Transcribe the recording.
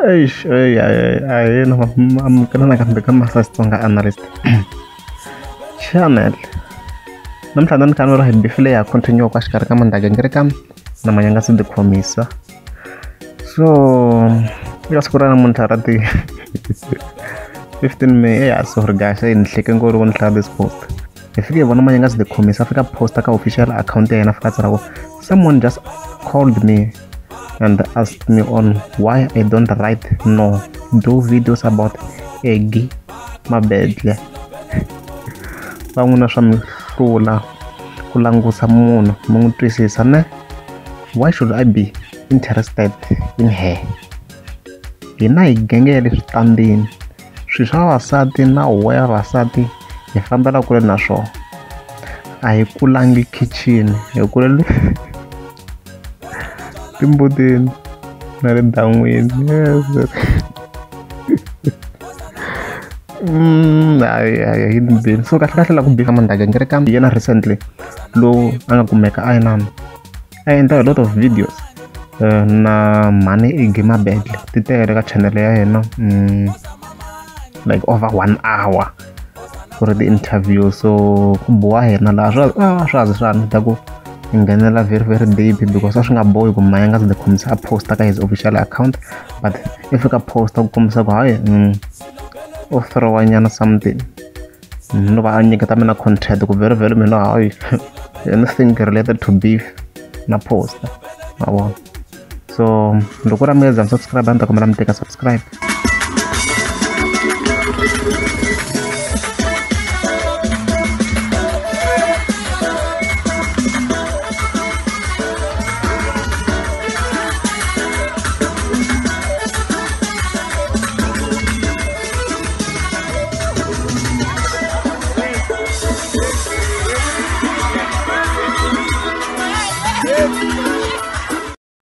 Eish, ahee, amukela nakambe ka Master Xitsonga Analyst Channel. Namuntlha ni kha ni ri hi beef leyi ha continue ka xikarhi ka Mandagengirika na Manyangasi ti khomisa. So eka siku ra namuntlha ra ti 15 May, eya, sorry guys, ni hleke ngopfu loko ni hlaya this post. Hi fike hi vona Manyangasi the Khomisa fika posta ka official account ya yena, fika tsala ku someone just called me and asked me on why I don't write no do videos about Eggy Mabedle. Van'wana swa mi hlula ku langusa munhu mi n'wi twisisa ne? Why should I be interested in her? Hina hi genge ya le switandini, swilo swa vavasati na huwa ya vavasati hi fambela kule na swona. A hi kulangi khichini, hi kulele timbutini na le dan'wini. Hayi hayi, yi ni bini. So kahle kahle la ku bifa Mandagengirika yena recently lowu a nga kumeka a inani a endla a lot of videos na mhani Iggy Mabedle, ti tele ka channel ya yena, like over 1 hour ku ri ti-interview. So ku boha yena laha swa swa ze swa ni ta ku nghenela very very deep, because a swi nga bohi ku Manyangasi the Khomisa a posta ka his official account, but i fika posta ku kombisa ku hayi, u throwa nyana something, no va a nyiketa mina content ku very very mina hayi, anything related to beef na posta, ma vona. So loko ra mi za mi subscribe, a ni ta kombela mi teka subscribe.